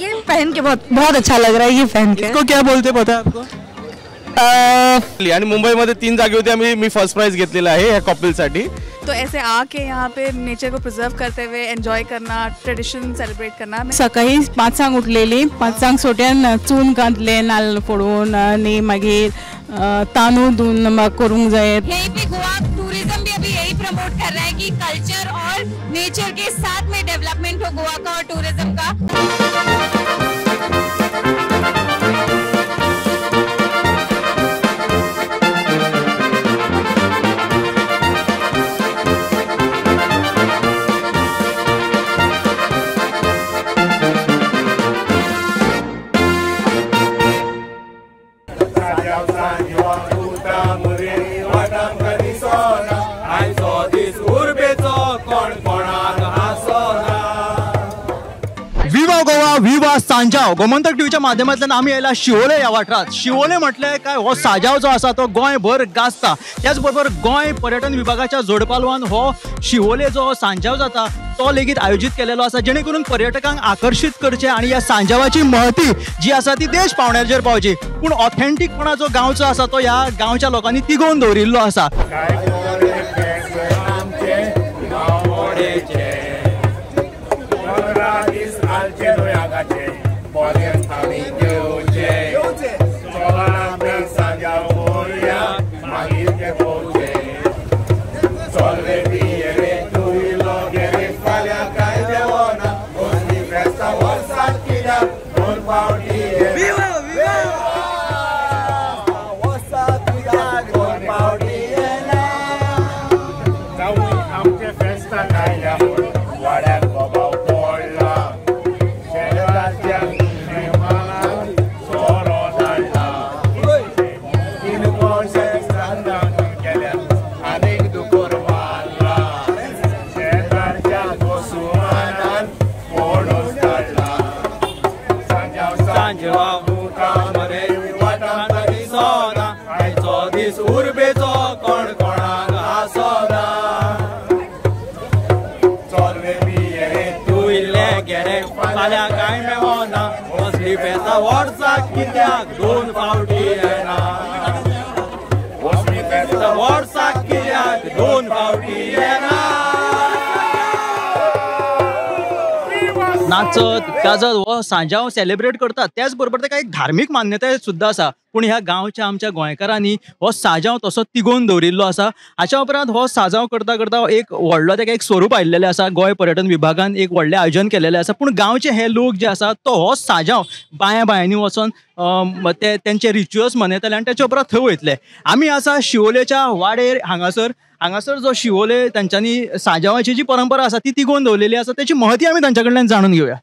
ये पहन के बहुत बहुत अच्छा लग रहा है। ये पहन के इसको क्या बोलते पता है आपको? आणि मुंबईमध्ये 3 जागे होते, आम्ही मी फर्स्ट प्राइज घेतलेला आहे ह्या कॉपलसाठी। तो ऐसे आके यहाँ पे नेचर को प्रिजर्व करते हुए एन्जॉय करना, ट्रेडिशन सेलिब्रेट करना। सकाळी 5 उठलेली, 5 सोट्यान चून घातले नाल्ल फोडून आनी मागीर तांदूळ धुवन करूंक जाय। यहीं पे गोवा टूरिज्म भी अभी यही प्रमोट कर रहा है कि कल्चर और नेचर के साथ में डेवलपमेंट हो गोवा का और टूरिज्म का। गोवा विवा सांजाव गोमंतक टीव्हीच्या माध्यमांतल्यान आमी आयला शिवोले ह्या वाठारांत। शिवोले म्हटलें काय हो साजाव जो आसा तो गोंयभर गाजता। त्याच बरोबर गोंय पर्यटन विभागाच्या जोडपालवान हो शिवोले जो सांजाव जाता तो लेगीत आयोजीत केलेलो आसा, जेणे करून पर्यटकांक आकर्शीत करचे आनी ह्या सांजावाची महती जी आसा ती देश पावण्याचेर पावची। पूण ऑथेंटिकपणा जो गांवचो आसा तो ह्या गांवच्या लोकांनी तिगोवन दवरिल्लो आसा। नाचत गाजत हो सांजाव सेलिब्रेट करतात। त्याच बरोबर ताका एक धार्मीक मान्यताय सुद्दां आसा। पूण ह्या गांवच्या आमच्या गोंयकारांनी हो साजाव तसो तिगोवन दवरिल्लो आसा। हाच्या उपरांत हो साजाव करता करता एक व्हडलो ताका एक स्वरूप आयिल्लें आसा। गोंय पर्यटन विभागान एक व्हडलें आयोजन केलेलें आसा। पूण गांवचे हे लोक जे आसा तो हो साजाव बांया बांयांनी वचोन ते तेंचे रिच्युअल्स मनयतले आनी तेच्या उपरांत थंय वयतले। आमी आसा शिवोलेच्या वाडेर। हांगासर हांगासर जो शिवोले तांच्यांनी साजावाची जी परंपरा आसा ती तिगोवन दवरलेली आसा, तेची महती आमी तांच्या कडल्यान जाणून घेवया।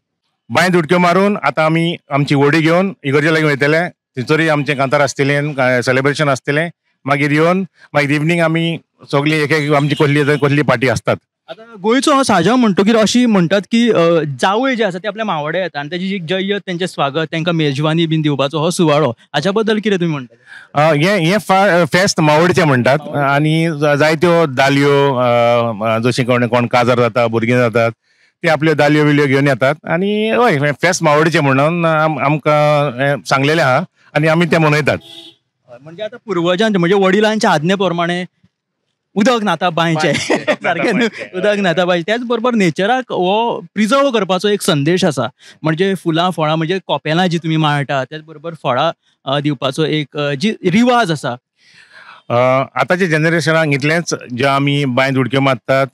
बांयत उडक्यो मारून आतां आमी आमची व्हडी घेवन इगर्जे लागीं वयतले, थंयसरूय आमचें कांतार आसतलें, सेलिब्रेशन आसतलें। मागीर येवन मागीर इवनींग आमी सगळीं एक एक आमची कसली कसली पार्टी आसतात। आतां गोंयचो हो साजाव म्हणटकीर अशी म्हणटात की जावय जे आसा ते आपल्या मावडे येता आनी तेजी जय्यत तेंचें स्वागत तेंकां मेजवानी बीन दिवपाचो हो सुवाळो, हाच्या बद्दल कितें तुमी म्हणटा? हें फेस्त मावडचें म्हणटात आनी जायत्यो दालयो जशें कोण कोण काजार जाता, भुरगीं जातात, ते आपल्यो दालयो बिलयो घेवन येतात आनी हय फेस्त मावडचें म्हणून आमकां सांगलेलें आहा आनी आमी तें मनयतात। म्हणजे आतां पुर्वजांचे म्हणजे वडिलांच्या आज्ञे प्रमाणे उदक न्हाता बांयचें सारकें न्हू, उदक न्हाता बांयचें। त्याच बरोबर नेचराक हो प्रिजर्व करपाचो एक संदेश आसा। म्हणजे फुलां फळां म्हणजे कोपेलां जी तुमी माळटा त्याच बरोबर फळां दिवपाचो एक जी रिवाज आसा। आतांच्या जनरेशनाक इतलेंच जे आमी बांयत उडक्यो मारतात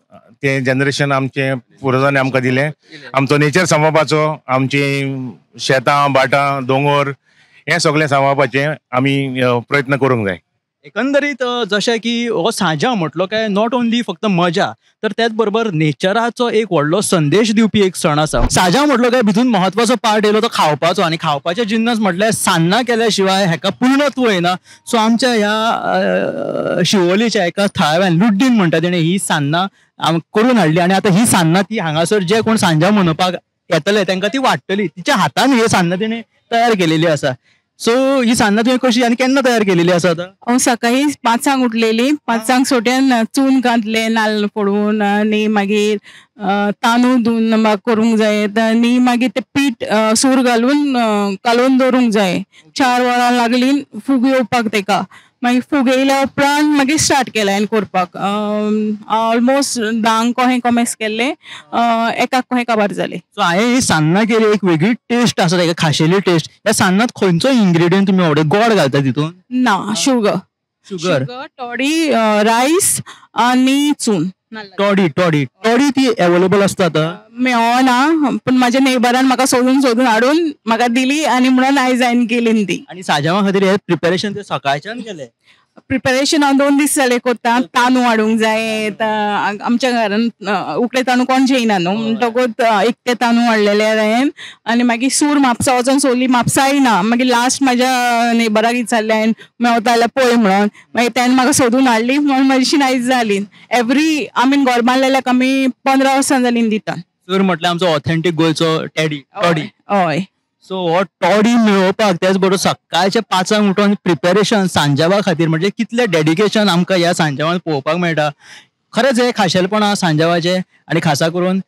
तें जनरेशन आमचें पुर्वजांनी आमकां दिलें। आमचो नेचर सांबाळपाचो, आमचीं शेतां भाटां दोंगर हें सगळें सांबाळपाचें आमी प्रयत्न करूंक जाय। एकंदरीत जशें की हो सांजाव म्हटलो काय not only फक्त मजा तर त्याच बरोबर नेचराचो एक व्हडलो संदेश दिवपी एक सण आसा। सांजाव म्हटलो काय भितून म्हत्वाचो पार्ट येयलो तो खावपाचो आनी खावपाचे जिन्नस म्हटल्यार सान्नां केल्या शिवाय हेका पूर्णत्व येना। सो आमच्या ह्या शिवोलीच्या एका थळाव्यान लुड्डीन म्हणटा तेणें ही सान्नां करून हाडली आनी आतां ही सान्नां ती हांगासर जे कोण सांजाव मनोवपाक येतले तांकां ती वाडटली। तिच्या हातान ही सान्नां तेणें तयार केलेली आसा। सो ही सान्नां तुवें कशी आनी केन्ना तयार केलेली आसा आतां? हांव सकाळी 5 उठलेली, 5 सोट्यान चून घातलें नाल्ल फोडून आनी मागीर तांदूळ धुवन करूंक जाय आनी मागीर तें पीठ सूर घालून कालोवन दवरूंक जाय. 4 वरां लागली फूग येवपाक तेका. मागीर फूग येयल्या उपरांत मागीर स्टार्ट केलें हांवें करपाक. ऑलमोस्ट 10 कोहें कोमेस केल्लें, 1 कोहें काबार जालें. सो हांवें ही सान्नां केली, एक वेगळी टेस्ट आसा ताका, खाशेली टेस्ट. ह्या सान्नांत खंयचो इंग्रेडियंट तुमी आवडटा? गोड घालता तितून? ना, शुगर. शुगर, टॉडी, रायस आनी चून. टॉडी, टॉडी, टॉडी ती अवेलेबल आसता आतां? मेळना, पूण म्हाज्या नेबरान म्हाका सोदून सोदून हाडून म्हाका दिली आनी म्हणून आयज हांवें केली ती. आनी साजावा खातीर हे प्रिपेरेशन ते सकाळच्यान केलें? प्रिपेरेशन हांव 2 दीस जाले करता. तांदूळ हाडूंक जाय, आमच्या घरान उकडे तांदूळ कोण जेयना न्हू, म्हणटकूच एक ते तांदूळ हाडलेले हांवें आनी मागीर सूर म्हापसा वचोन सोदली, म्हापसाय ना. मागीर लास्ट म्हाज्या नेबराक विचारलें हांवें, मेवता जाल्यार पळय म्हणून. मागीर तेणें म्हाका सोदून हाडली म्हणून म्हजी आयज जाली. एवरी आमी गोरबानलेल्याक आमी 15 वर्सां जालीं दिता. सूर म्हटल्यार आमचो ऑथेंटीक गोंयचो टेडी, टॉडी. हय. सो हो टॉडी मेळोवपाक त्याच बरोबर सकाळच्या 5 उठून प्रिपेरेशन सांजावा खातीर म्हणजे कितलें डेडिकेशन आमकां ह्या सांजावान पळोवपाक मेळटा. खरेंच हें खाशेलपण आसा सांजावाचें आनी खासा करून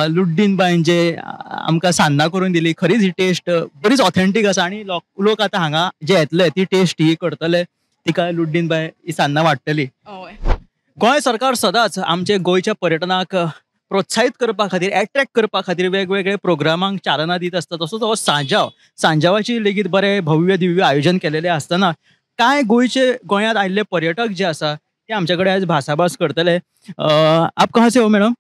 लुड्डीन बायन जे आमकां सान्नां करून दिली, खरीच ही टेस्ट बरीच ऑथेंटीक आसा आनी लोक आतां हांगा जे येतले ती टेस्ट ही करतले, तिका लुड्डीन बाय ही सान्नां वाडटली. गोंय सरकार सदांच आमचे गोंयच्या पर्यटनाक प्रोत्साहीत करपा खातीर, एट्रॅक्ट करपा खातीर वेगवेगळे प्रोग्रामांक चालना दीत आसता. तसोच हो सांजाव, सांजावाची लेगीत बरें भव्य दिव्य आयोजन केलेलें आसतना कांय गोंयचे गोंयांत आयिल्ले पर्यटक जे आसा ते आमचे कडेन आयज भासाभास करतले. आप कहाँ से हो मॅडम?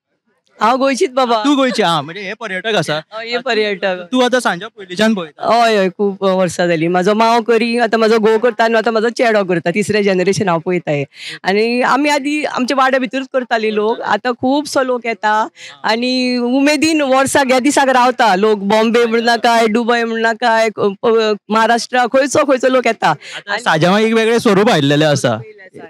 हांव गोंयचीच बाबा. तूं गोंयची? आं, म्हणजे हे पर्यटक आसा. हे पर्यटक. तूं आतां सांजाव पयलींच्यान पळयता? हय हय, खूब वर्सां जाली. म्हाजो मांव करी, आतां म्हाजो घोव करता आनी आतां म्हाजो चेडो करता. 3रें जनरेशन हांव पळयता हें. आनी आमी आदी आमच्या वाड्या भितरूच करताली लोक, आतां खुबसो लोक येता आनी उमेदीन वर्साक ह्या दिसाक रावता लोक. बॉम्बे म्हण नाकाय, दुबय म्हण नाकाय, महाराष्ट्रा खंयचो खंयचो लोक येता. सांजावाक एक वेगळें स्वरूप आयिल्लें आसा,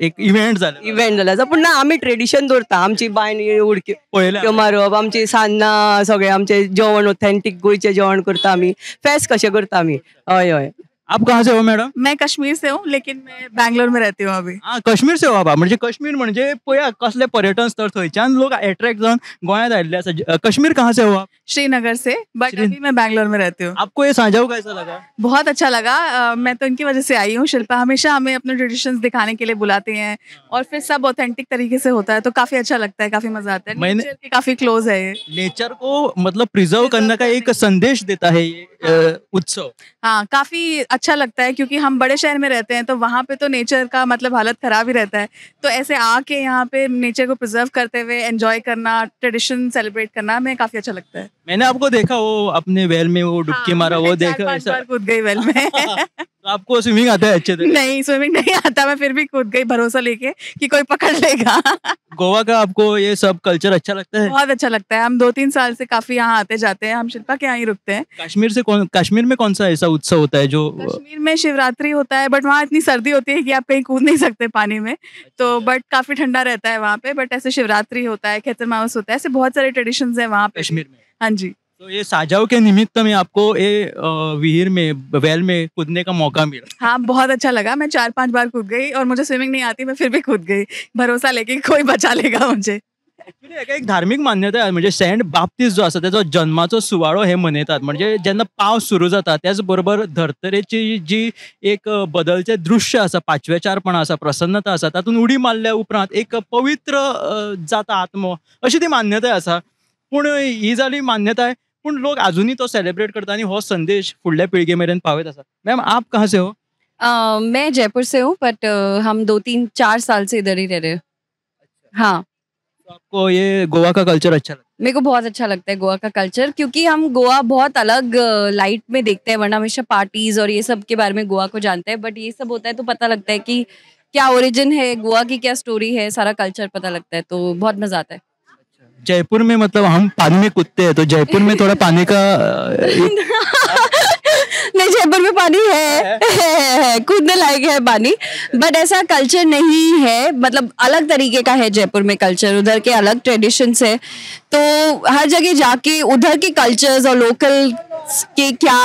एक इव्हेंट जालें. इव्हेंट जालें आसा, पूण ना आमी ट्रेडिशन दवरता. आमची बांयन उडक्यो पळयल्या मारप, आमची सान्नां, सगळें आमचें जेवण ऑथेंटीक गोंयचें जेवण करता आमी, फेस्त कशें करता आमी. हय हय. आप कहाँ से हो मैडम? मैं कश्मीर से हूँ, लेकिन मैं बैंगलोर में रहती हूँ अभी. हाँ, कश्मीर से हो आप. म्हणजे कश्मीर म्हणजे पळया कसले पर्यटन स्थळ, थंयच्यान लोक एट्रॅक्ट जावन गोंयांत आयिल्ले आसा. कश्मीर कहाँ से हो आप? श्रीनगर से, बट अभी मैं बैंगलोर में रहती हूँ. आपको ये सांजाव कैसा लगा? बहुत अच्छा लगा. मैं तो इनकी वजह से आई हूँ. शिल्पा हमेशा हमें अपने ट्रेडिशंस दिखाने के लिए बुलाती हैं और फिर सब ऑथेंटिक तरीके से होता है, तो काफ़ी अच्छा लगता है, काफ़ी मजा आता है. नेचर के काफ़ी क्लोज है ये. नेचर को मतलब प्रिजर्व करने का एक संदेश देता है ये उत्सव. हाँ, काफ़ी अच्छा लगता है क्योंकि हम बड़े शहर में रहते हैं तो वहाँ पे तो नेचर का मतलब हालत ख़राब ही रहता है, तो ऐसे आके यहाँ पे नेचर को प्रिजर्व करते हुए एंजॉय करना, ट्रेडिशन सेलिब्रेट करना, हमें काफ़ी अच्छा लगता है. मैंने आपको देखा वो अपने वेल में वो डुबकी मारा, वो देखा, 4-5 बार कूद गई वेल में. तो आपको स्विमिंग आता है अच्छे से? नहीं, स्विमिंग नहीं आता, मैं फिर भी कूद गई भरोसा लेके कि कोई पकड़ लेगा. गोवा का आपको ये सब कल्चर अच्छा लगता है? बहुत अच्छा लगता है. हम 2-3 साल से काफी यहाँ आते जाते हैं, हम शिल्पा के यहाँ ही रुकते हैं. कश्मीर से कौन, कश्मीर में कौन सा ऐसा उत्सव होता है जो? कश्मीर में शिवरात्रि होता है, बट वहाँ इतनी सर्दी होती है कि आप कहीं कूद नहीं सकते पानी में, तो बट काफी ठंडा रहता है वहाँ पे. बट ऐसे शिवरात्रि होता है, खेतर मावस होता है, ऐसे बहुत सारे ट्रेडिशन है वहाँ पे कश्मीर में. हाँ जी. तो ये साजाव के निमित्त में आपको ये विहीर में वेल में कूदने का मौका मिला? हाँ, बहुत अच्छा लगा. मैं 4-5 बार कूद गई और मुझे स्विमिंग नहीं आती, मैं फिर भी कूद गई भरोसा लेके कोई बचा लेगा मुझे. एक्चुअली एक धार्मीक मान्यताय म्हणजे सेंट बाप्तीस जो आसा तेजो जन्माचो सुवाळो हे मनयतात. म्हणजे जेन्ना पावस सुरू जाता त्याच बरोबर धर्तरेची जी एक बदलचें दृश्य आसा, पाचवेचारपणा आसा, प्रसन्नता आसा, तातूंत उडी मारल्या उपरांत एक पवित्र जाता आत्मो, अशी ती मान्यताय आसा. पूण ही जाली मान्यताय, पूण लोक अजूनही तो सेलिब्रेट करता आनी हो संदेश फुडल्या पिळगे मेरेन पावयत आसा. मॅम, आप कहाँ से हो? मैं जयपुर से हूँ, बट हम 2-3-4 साल से इधर ही रह रहे हैं. हाँ. तो आपको ये गोवा का कल्चर अच्छा लगता है? मेरे को बहुत अच्छा लगता है गोवा का कल्चर, क्योंकि हम गोवा बहुत अलग लाइट में देखते हैं, वरना हमेशा पार्टीज और ये सब के बारे में गोवा को जानते हैं, बट ये सब होता है तो पता लगता है कि क्या ओरिजिन है गोवा की, क्या स्टोरी है, सारा कल्चर पता लगता है, तो बहुत मजा आता है. जयपुर में मतलब हम पानी में कूदते हैं, तो जयपुर में थोड़ा पानी का नहीं, जयपुर में पानी है, कूदने लायक है पानी, बट ऐसा कल्चर नहीं है, मतलब अलग तरीके का है जयपुर में कल्चर, उधर के अलग ट्रेडिशंस है, तो हर जगह जाके उधर के कल्चर्स और लोकल के क्या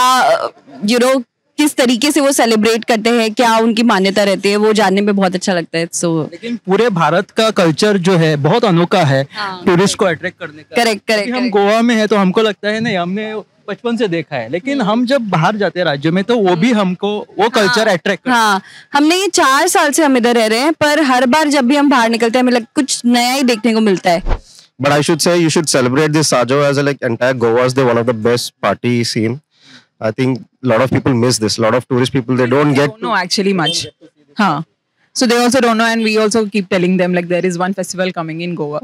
you know किस तरीके से वो सेलिब्रेट करते हैं, क्या उनकी मान्यता रहती है, वो जानने में बहुत अच्छा लगता है। सो लेकिन पूरे भारत का कल्चर जो है बहुत अनोखा है, टूरिस्ट को अट्रैक्ट करने का। Correct correct. हम गोवा में है तो हमको लगता है नहीं हमने बचपन से देखा है, लेकिन हम जब बाहर जाते हैं राज्यों में तो वो भी हमको वो कल्चर अट्रैक्ट। हाँ, हमने ये 4 साल से हम इधर रह रहे हैं, पर हर बार जब भी हम बाहर निकलते हैं हमें कुछ नया ही देखने को मिलता है। But I should say you should celebrate this Sajo as a, like entire Goa is the one of the best party scene. I think a lot of people miss this. A lot of tourist people, they don't get know actually much. Huh. So they also don't know, and we also keep telling them like there is one festival coming in Goa.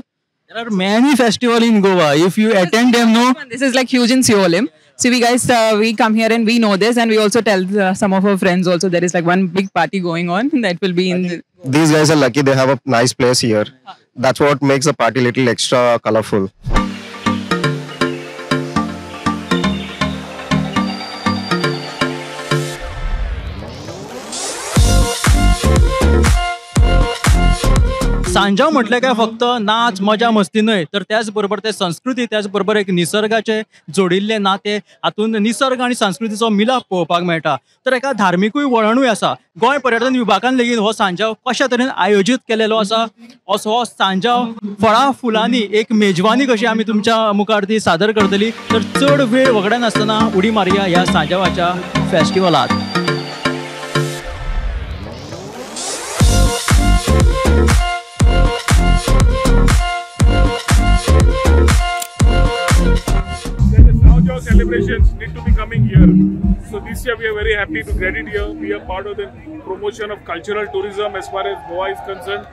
There are many festivals in Goa. If you attend them, no. This is like huge in Siolim. So we guys, we come here and we know this, and we also tell some of our friends also there is like one big party going on that will be in. These guys are lucky; they have a nice place here. That's what makes the party little extra colorful. Sanjao म्हटलं काय फक्त नाच मजा मस्ती न्हय, तर त्याच बरोबर ते संस्कृती, त्याच बरोबर एक निसर्गाचे जोडिल्ले नाते, हातून निसर्ग आनी संस्कृतीचो मिलाप पळोवपाक मेळटा। तर एका धार्मिकूय वळणूय आसा। गोंय पर्यटन विभागान लेगीत हो सांजाव कशा तरेन आयोजीत केलेलो आसा, असो हो सांजाव फळां फुलांनी एक मेजवानी कशी आमी तुमच्या मुखार ती सादर करतली। तर चड वेळ वगडायनासतना उडी मारया ह्या सांजावाच्या फेस्टिवलात। Celebrations need to be coming here. So this year we are very happy to get it here. We are part of the promotion of cultural tourism as far as Goa is concerned.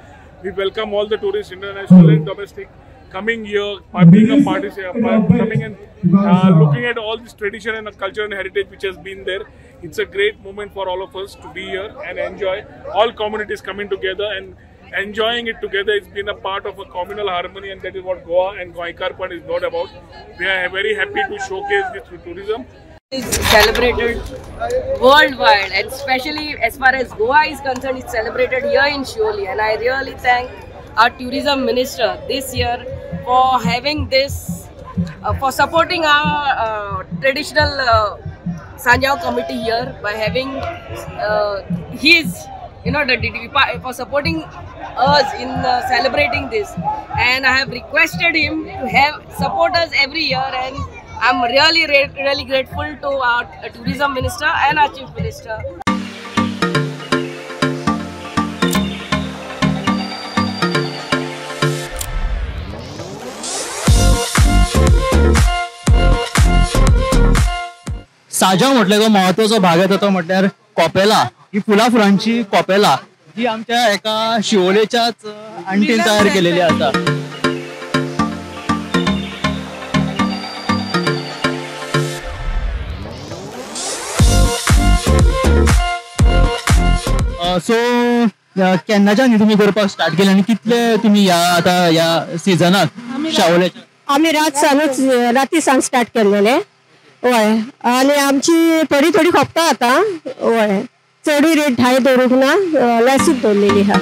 We welcome all the tourists, international and domestic, coming here, being a participant, coming and looking at all this tradition and culture and heritage which has been there. It's a great moment for all of us to be here and enjoy. All communities coming together and enjoying it together. It's been a part of a communal harmony, and that is what Goa and Goenkarpan is not about. We are very happy to showcase this through tourism. It's celebrated worldwide, and especially as far as Goa is concerned, it's celebrated here in Siolim, and I really thank our tourism minister this year for having this, for supporting our traditional Sanjao committee here by having his, you know, the for supporting us in celebrating this, and I have requested him to have support us every year, and I'm really really grateful to our tourism minister and our chief minister. साजाव म्हटल्यार जो महत्वाचो भाग येता तो म्हटल्यार कॉपेला, ही फुलां फुलांची कॉपेला ही आमच्या एका शिवोलेच्याच आंटीन तयार केलेली आसा। सो केन्नाच्यान तुमी करपाक स्टार्ट केले आनी कितले तुमी ह्या आतां ह्या सिजनाक शिवोलेच्या? आमी रात सानूच राती सान स्टार्ट केल्लेले, हय, आनी आमची थोडी थोडी खपता आतां, हय, चडूय रेट हाय दवरूंक ना, लेसूच दवरलेली आहा।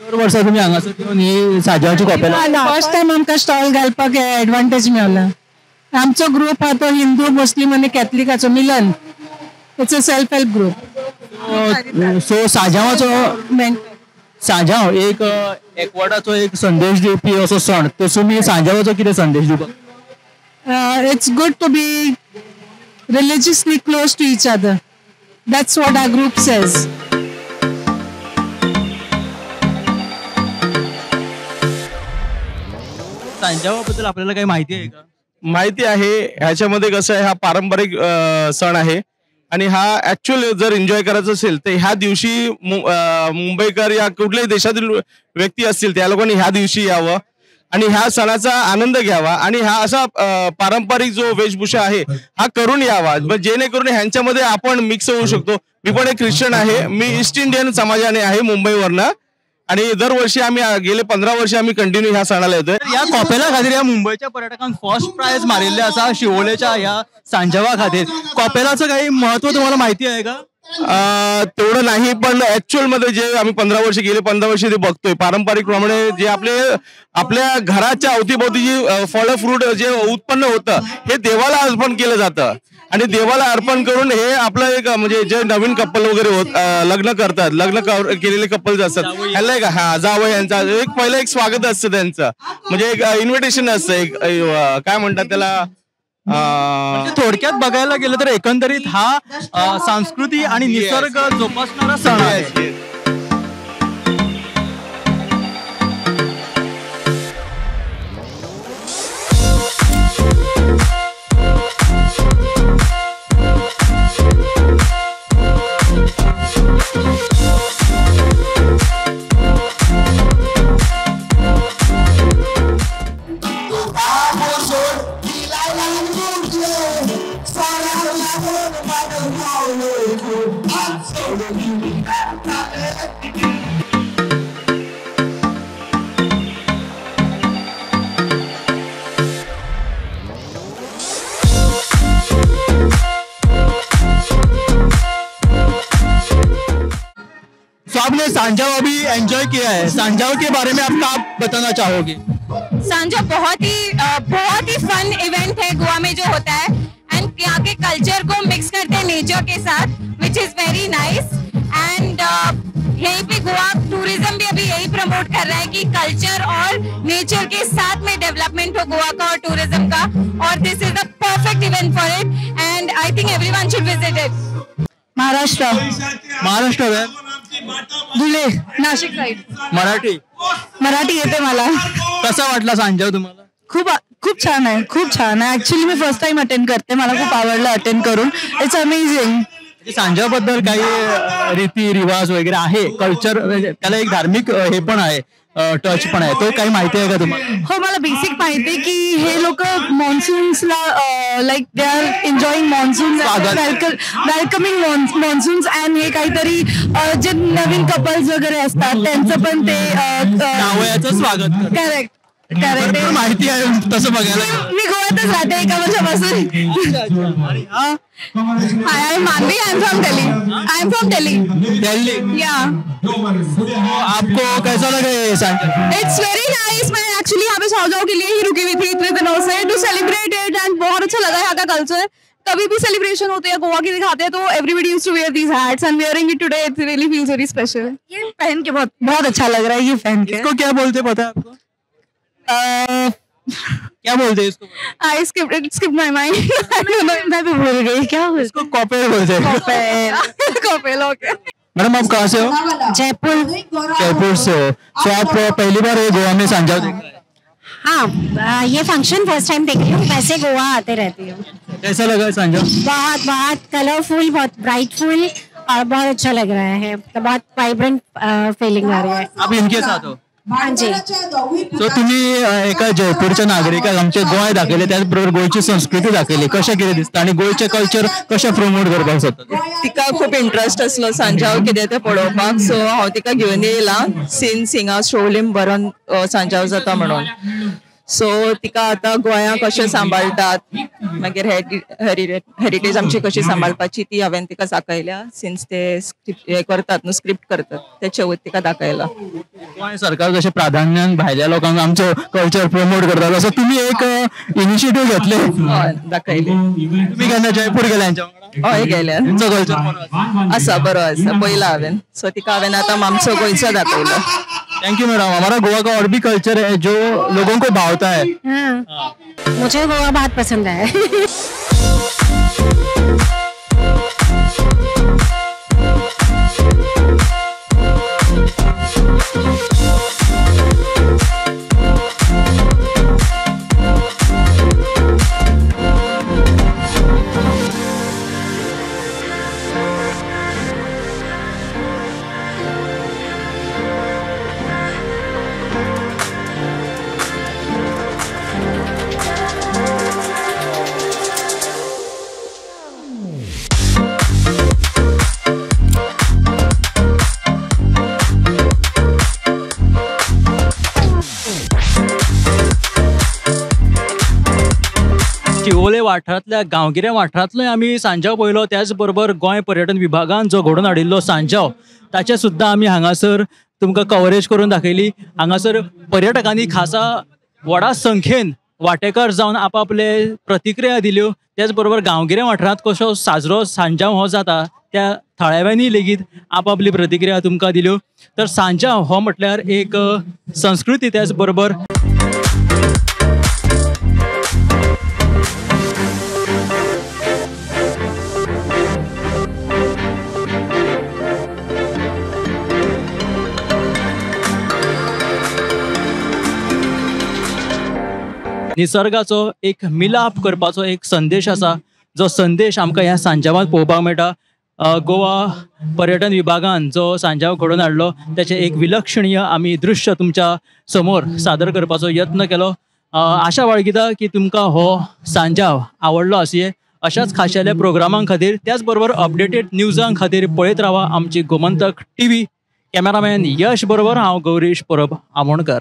दर वर्सा तुमी हांगासर येवन ही साजावाची कॉपेला? फर्स्ट टायम आमकां स्टॉल घालपाक एडवांटेज मेवला। आमचो ग्रूप आहा तो हिंदू मुस्लीम आनी कॅथलिकाचो मिलन, it's a self help group. So साजावाचो Sanjao एक एकवटाचो एक संदेश दिवपी असो सण, तो तुमी सांजावाचो कितें संदेश दिवपाक? It's good to be religiously close to each other, that's what our group says. सांजावा बद्दल आपल्याला काही माहिती आहे का? माहिती आहे. ह्याच्यामध्ये कसं आहे, हा पारंपरिक सण आहे आणि हा ॲक्च्युअल जर एन्जॉय करायचा असेल तर ह्या दिवशी मुंबईकर या कुठल्याही देशातील व्यक्ती असतील त्या लोकांनी ह्या दिवशी यावं आणि ह्या सणाचा आनंद घ्यावा आणि हा असा पारंपरिक जो वेशभूषा आहे हा करून यावा, जेणेकरून ह्यांच्यामध्ये आपण मिक्स होऊ शकतो. मी पण एक ख्रिश्चन आहे, मी ईस्ट इंडियन समाजाने आहे मुंबईवरनं, आणि दरवर्षी आम्ही गेले 15 वर्ष आम्ही कंटिन्यू ह्या सणाला येतोय. या कॉपेला खातीर ह्या मुंबईच्या पर्यटकांक फर्स्ट प्राइज मारिल्ले आसा शिवोलेच्या ह्या सांजावा खातीर. कॉपेलाचं काही महत्व तुम्हाला माहिती आहे का? तेवढं नाही, पण ऍक्च्युअल मध्ये जे आम्ही 15 वर्ष गेले 15 वर्ष ते बघतोय पारंपरिक प्रमाणे जे आपले आपल्या घराच्या अवतीभोवती जी फळं फ्रूट जे उत्पन्न होतं हे देवाला अर्पण केलं जातं आणि देवाला अर्पण करून हे आपलं एक म्हणजे जे नवीन कपल वगैरे होत लग्न करतात, लग्न केलेले कपल्स असतात ह्याला एक हा जावई यांचा एक पहिलं एक स्वागत असतं त्यांचं, म्हणजे एक इन्व्हिटेशन असतं, एक काय म्हणतात त्याला. थोडक्यात बघायला गेलं तर एकंदरीत हा संस्कृती आणि निसर्ग जोपासणारा सण आहे. आपने सांजाव अभी एंजॉय किया है, सांजाव के बारे में आपका आप बताना चाहोगे? सांजाव बहुत ही फन इवेंट है गोवा में जो होता है, एंड यहाँ के कल्चर को मिक्स करते हैं नेचर के साथ, which is very nice. And यहीं पे गोवा टूरिज्म भी अभी यही प्रमोट कर रहा है कि कल्चर और नेचर के साथ में डेवलपमेंट हो गोवा का और टूरिज्म का, और this is the perfect event for it and I think everyone should visit it. Maharashtra. Maharashtra Dhule, Nashik side. Marathi? Marathi येते मला. कसा वाटला सांजाव तुम्हाला? खूप खूप छान आहे, खूप छान आहे. ऍक्च्युली मी फर्स्ट टाइम अटेंड करते, मला खूप आवडलं अटेंड करून. It's amazing. सांजाव बद्दल काही रीती रिवाज वगैरे आहे, कल्चर, त्याला एक धार्मिक हे पण आहे, टच पण आहे, तो काही माहिती आहे का तुम्हाला? हो, मला बेसिक माहिती आहे की हे लोक मॉन्सून्सला like they are enjoying monsoon, welcoming monsoons, and हे काहीतरी जे नवीन कपल्स वगैरे असतात त्यांचं पण ते जावयाचं स्वागत. करेक्ट करेक्ट, माहिती आहे तसं बघायला. मी गोव्यातच राहते एका वर्षापासून. Hi, I am Manvi. I am from Delhi. I am from Delhi. Delhi? Yeah. आपको कैसा लगा ये सांजाव? It's very nice. मैं एक्चुअली यहाँ पे सांजाव के लिए ही रुकी हुई थी इतने दिनों से, टू सेलिब्रेट it, and बहुत अच्छा लगा यहाँ का कल्चर. कभी भी सेलिब्रेशन होते हैं गोवा की दिखाते हैं तो everybody used to wear these hats and wearing it today it really feels very special. ये पहन के बहुत बहुत अच्छा लग रहा है ये पहन के. इसको क्या बोलते पता है आपको? क्या बोलते हैं इसको? I skip my mind. मैं भी भूल गई क्या बोलते इसको? कॉपेल बोलते हैं. कॉपेल, ओके. मैडम आप कहाँ से हो? जयपुर. जयपुर से हो. सो आप पहली बार ये गोवा में सांजाव देख रहे हैं? हाँ, ये फंक्शन फर्स्ट टाइम देख रही हूँ, वैसे गोवा आते रहती हूँ. कैसा लगा सांजाव? बहुत बहुत कलरफुल, बहुत ब्राइटफुल और बहुत अच्छा लग रहा है, बहुत वाइब्रेंट फीलिंग आ रही है. आप इनके साथ हो? हाँ जी. सो तुम्ही एका जयपूरच्या नागरिकाक आमचे गोंय दाखयलें, त्याच बरोबर गोंयची संस्कृती दाखयली, कशें कितें दिसता आनी गोंयचें कल्चर कशें प्रमोट करपाक सोदता? तिका खूब इंट्रस्ट आसलो सांजाव कितें तें पळोवपाक, सो हांव तिका घेवन येयलां सिन्स हिंगा शोवलीम बरोन सांजाव जाता म्हणून. सो तिका आतां गोंया कशें सांबाळटात, मागीर हेरिटेज आमची कशी सांबाळपाची ती हांवें तिका दाखयल्या. सिन्स ते स्क्रिप्ट हे करतात न्हू, स्क्रिप्ट करतात तेचे वयर तिका दाखयला. गोंय सरकार जशें प्राधान्यान भायल्या लोकांक आमचो कल्चर प्रमोट करता तसो तुमी एक इनिशिएटीव घेतले, दाखयले. तुमी केन्ना जयपूर गेले हेंच्या वांगडा? हय गेल्या. तुमचो कल्चर आसा बरो आसा, पयला हांवें. सो तिका हांवें आतां आमचो गोंयचो दाखयलो. Thank you madam. हमारा गोवा का और भी कल्चर है जो लोगों को भावता है. हाँ, मुझे गोवा बहुत पसंद है. वाठारांतल्या गांवगिऱ्या वाठारांतलोय आमी सांजाव पळयलो, त्याच बरोबर गोंय पर्यटन विभागान जो घडोवन हाडिल्लो सांजाव ताचें सुद्दां आमी हांगासर तुमकां कवरेज करून दाखयली। हांगासर पर्यटकांनी खासा व्हडा संख्येन वांटेकार जावन आपापले प्रतिक्रिया दिल्यो। त्याच बरोबर गांवगिऱ्या वाठारांत कसो साजरो सांजाव हो जाता त्या थळाव्यांनी लेगीत आपापली प्रतिक्रिया तुमकां दिल्यो। तर सांजाव हो म्हटल्यार एक संस्कृती, त्याच बरोबर निसर्गाचो एक मिलाप करपाचो एक संदेश आसा, जो संदेश आमकां ह्या सांजावांत पळोवपाक मेळटा। गोवा पर्यटन विभागान जो सांजाव घडोवन हाडलो त्याचें एक विलक्षणीय आमी दृश्य तुमच्या समोर सादर करपाचो यत्न केलो। आशा बाळगिता की तुमकां हो सांजाव आवडलो आसुये। अशाच खाशेल्या प्रोग्रामां खातीर त्याच बरोबर अपडेटेड न्यूजां खातीर पळयत रावा आमची गोमंतक टीव्ही। कॅमेरामॅन यश बरोबर हांव गौरीश परब आमोणकर।